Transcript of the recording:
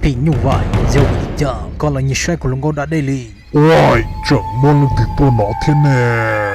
Tim nyuj vais, yog vim li cas koj los nyiag saib kuv hluas nkauj da dej li? Ua, tseem muaj leej twg tuaj no thiab ne?